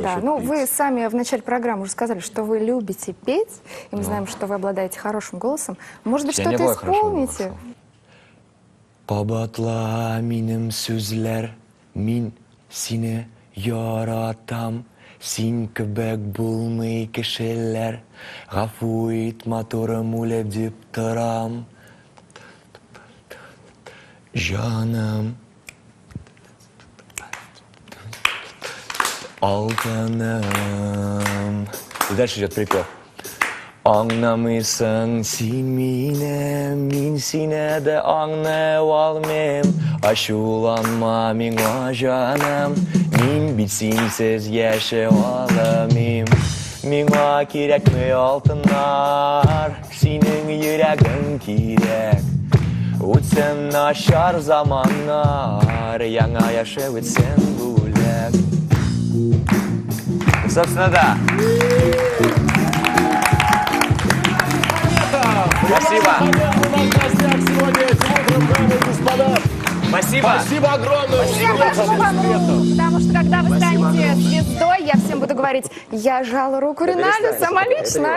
Да, насчет ну петь. Вы сами в начале программы уже сказали, что вы любите петь, и мы знаем, что вы обладаете хорошим голосом. Может быть, Я не что-то обладаю хорошим исполните? Голосом. Кабатла минем сүзләр, мин сине яратам. Син кебек булмый кешеләр. Гафу ит, матурым, үлеп дип торам. Җаным. Алтыным. И дальше идет припев. Аңламыйсың син мине, мин сине дә аңлый алмыйм. Ачуланма миңа, җаным, мин бит синсез яши алмыйм. Миңа кирәкми алтыннар, синең йөрәгең кирәк. Үтсен начар заманнар, яңа яшәү итсен бүләк. Собственно, да. Спасибо. У нас в гостях сегодня этим утром, дамы и господа. Спасибо. Спасибо огромное. Я пожму вам руку, потому что, когда вы станете звездой, я всем буду говорить: я жала руку Риналю Перестань. сама лично.